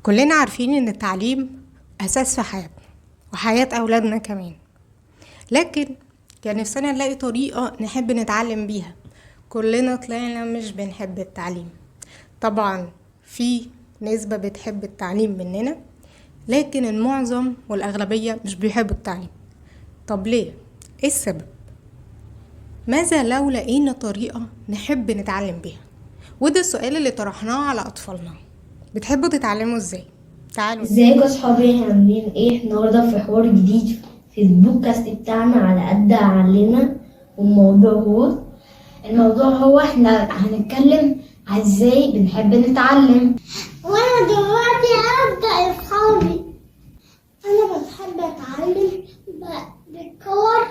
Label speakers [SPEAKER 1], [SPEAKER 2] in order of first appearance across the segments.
[SPEAKER 1] كلنا عارفين ان التعليم اساس في حياتنا وحياة اولادنا كمان، لكن كان نفسنا نلاقي طريقة نحب نتعلم بيها. كلنا طلعنا مش بنحب التعليم، طبعا في نسبة بتحب التعليم مننا، لكن المعظم والأغلبية مش بيحبوا التعليم. طب ليه؟ ايه السبب؟ ماذا لو لقينا طريقة نحب نتعلم بيها؟ وده السؤال اللي طرحناه على أطفالنا. بتحبوا تتعلموا ازاي؟ تعالوا.
[SPEAKER 2] ازيكم يا اصحابي، احنا عاملين ايه النهارده؟ في حوار جديد في البودكاست بتاعنا على قد عقلنا. والموضوع هو
[SPEAKER 3] احنا هنتكلم على ازاي بنحب نتعلم.
[SPEAKER 4] وانا دلوقتي هبدأ يا اصحابي. انا بحب اتعلم بالكور،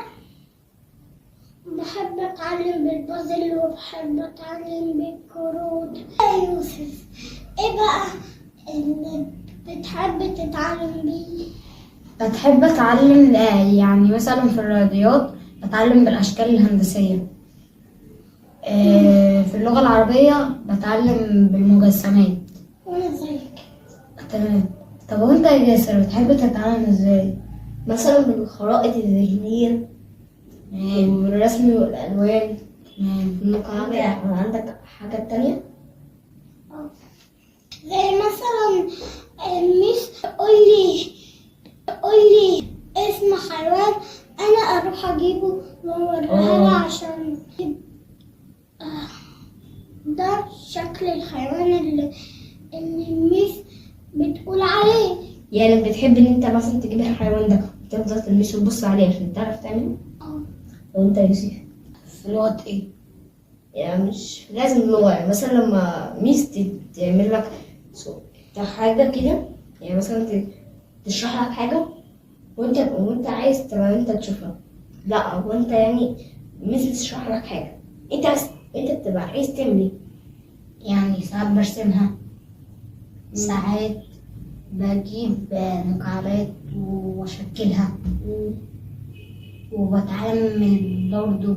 [SPEAKER 4] بحب اتعلم بالبازل، وبحب اتعلم بالكروت. يا يوسف، ايه بقى اللي بتحب تتعلم بيه؟
[SPEAKER 3] بتحب اتعلم يعني مثلا في الرياضيات بتعلم بالاشكال الهندسية، في اللغة العربية بتعلم بالمجسمات.
[SPEAKER 4] وانا زيك.
[SPEAKER 3] تمام. طب وانت يا جاسر بتحب تتعلم ازاي؟
[SPEAKER 2] مثلا بالخرائط الذهنية والرسم والالوان.
[SPEAKER 3] تمام.
[SPEAKER 2] عندك حاجة تانية؟
[SPEAKER 4] زي مثلا الميس قولي اسم حيوان، انا اروح اجيبه واوريها لها عشان ده شكل الحيوان اللي الميس بتقول عليه.
[SPEAKER 2] يعني بتحب ان انت مثلا تجيب الحيوان ده وتفضل تلمسه وتبص عليه عشان تعرف تعمله؟ وانت يا يوسف؟
[SPEAKER 3] في لغة ايه؟
[SPEAKER 2] يعني مش لازم لغة، يعني مثلا لما ميس تعمل لك حاجة كده، يعني مثلا تشرح لك حاجة وانت عايز تبقى انت تشوفها، لا هو انت يعني ميس بتشرح لك حاجة انت بتبقى عايز تعمل ايه؟
[SPEAKER 3] يعني ساعات برسمها، ساعات بجيب مكعبات واشكلها، وبتعلم برضو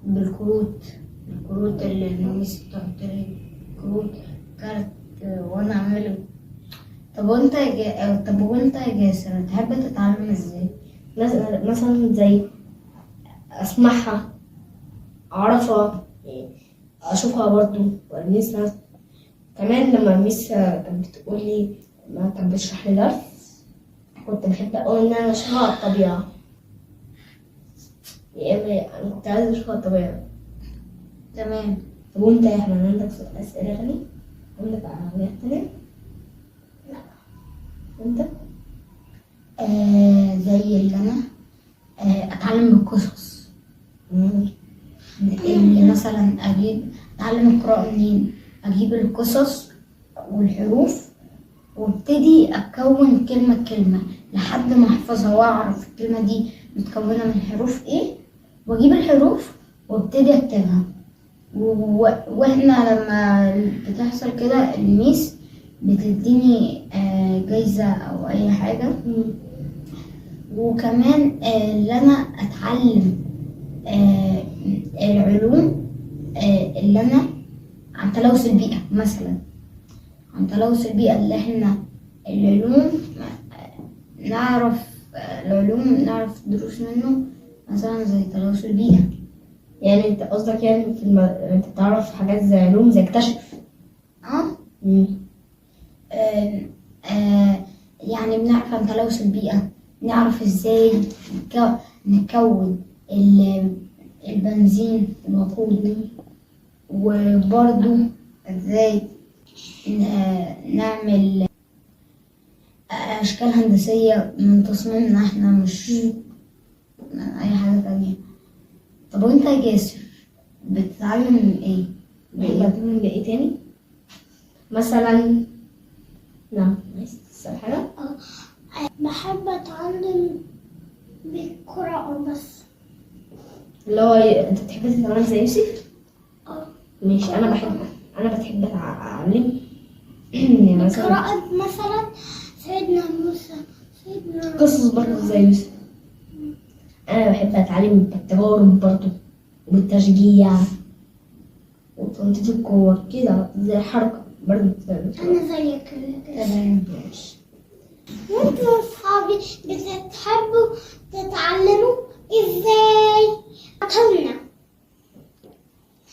[SPEAKER 3] بالكروت، الكروت اللي الميس بتحط لي كروت كارت وانا اعمله. طب وانت يا جاسر بتحب تتعلم ازاي؟
[SPEAKER 2] مثلا زي اسمعها، اعرفها، اشوفها برضو والمسها. كمان لما الميس كانت بتقول لي، ما كانت بتشرح لي درس، كنت بحب اقول ان انا اشوفها على الطبيعة. يا اما انا كنت عايزه اشوفها على الطبيعة.
[SPEAKER 3] تمام.
[SPEAKER 2] طب وانت يا احمد عندك اسئلة تانية؟ عندك حاجات تانية؟
[SPEAKER 4] لا.
[SPEAKER 2] انت؟
[SPEAKER 3] زي اللي انا اتعلم بالقصص. اللي مثلا اجيب اتعلم القراءة منين؟ اجيب القصص والحروف وابتدي اكون كلمة كلمة لحد ما احفظها واعرف الكلمة دي متكونة من حروف ايه، واجيب الحروف وابتدي اكتبها. واحنا لما بتحصل كده الميس بتديني جايزة او اي حاجة. وكمان اللي انا اتعلم العلوم، اللي انا عن تلوث البيئة مثلا، عن تلوث البيئة اللي احنا العلوم نعرف، العلوم نعرف دروس منه مثلا زي تلوث البيئة.
[SPEAKER 2] يعني انت قصدك يعني في انت تعرف حاجات زي علوم زي اكتشف؟
[SPEAKER 3] يعني بنعرف عن تلوث البيئة، نعرف ازاي نكون البنزين الوقود، وبرضو ازاي نعمل اشكال هندسية من تصميمنا احنا، مش من اي حاجة تانية. طب وانت يا جاسر بتتعلم ايه؟
[SPEAKER 2] بتعلم بايه تاني؟ مثلا نعم، عايز تسأل حاجة؟
[SPEAKER 4] بحب اتعلم بالقراءة بس.
[SPEAKER 2] اللي هو انت بتحب تتعلم زي يوسف؟ ماشي. انا بحب اتعلم يعني مثلا
[SPEAKER 4] قراءة، مثلا سيدنا موسى، سيدنا
[SPEAKER 2] قصص برضه زي يوسف. انا بحب اتعلم بالتجارب برضه وبالتشجيع وتنطيط الكور كده، زي الحركة برضه.
[SPEAKER 4] انا زيك.
[SPEAKER 3] تمام.
[SPEAKER 2] ماشي.
[SPEAKER 4] وانتوا اصحابي بتحبوا تتعلموا ازاي؟ اتمنى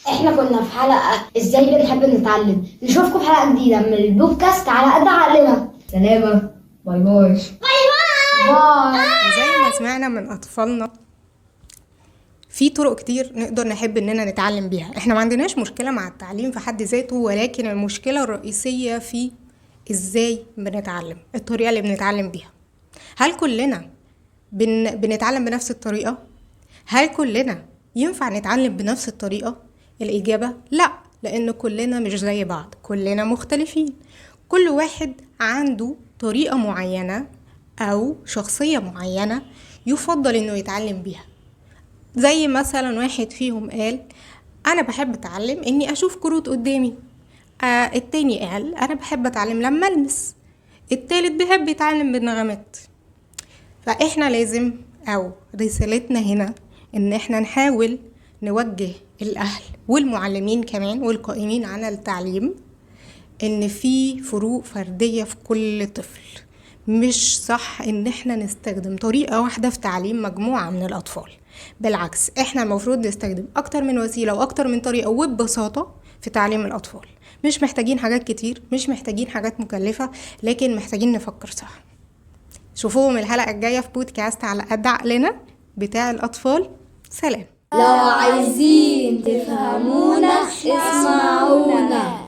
[SPEAKER 3] احنا كنا في حلقة ازاي بنحب نتعلم. نشوفكم في حلقة جديدة من البودكاست على قد عقلنا.
[SPEAKER 2] سلامة، bye bye.
[SPEAKER 4] bye bye.
[SPEAKER 3] bye.
[SPEAKER 1] زي ما سمعنا من أطفالنا، في طرق كتير نقدر نحب إننا نتعلم بيها. احنا ما عندناش مشكلة مع التعليم في حد ذاته، ولكن المشكلة الرئيسية في ازاي بنتعلم، الطريقة اللي بنتعلم بيها. هل كلنا بنتعلم بنفس الطريقة؟ هل كلنا ينفع نتعلم بنفس الطريقة؟ الإجابة لا، لأن كلنا مش زي بعض، كلنا مختلفين، كل واحد عنده طريقة معينة أو شخصية معينة يفضل إنه يتعلم بيها. زي مثلا واحد فيهم قال أنا بحب أتعلم إني أشوف كروت قدامي، التاني قال أنا بحب أتعلم لما ألمس، التالت بيحب يتعلم بالنغمات. فإحنا لازم، أو رسالتنا هنا، إن إحنا نحاول نوجه الأهل والمعلمين كمان والقائمين على التعليم إن في فروق فردية في كل طفل. مش صح إن إحنا نستخدم طريقة واحدة في تعليم مجموعة من الأطفال، بالعكس إحنا المفروض نستخدم أكتر من وسيلة وأكتر من طريقة وببساطة في تعليم الأطفال. مش محتاجين حاجات كتير، مش محتاجين حاجات مكلفة، لكن محتاجين نفكر صح. شوفوهم الحلقة الجاية في بودكاست على قد عقلنا بتاع الأطفال. سلام.
[SPEAKER 5] لو عايزين تفهمونا اسمعونا.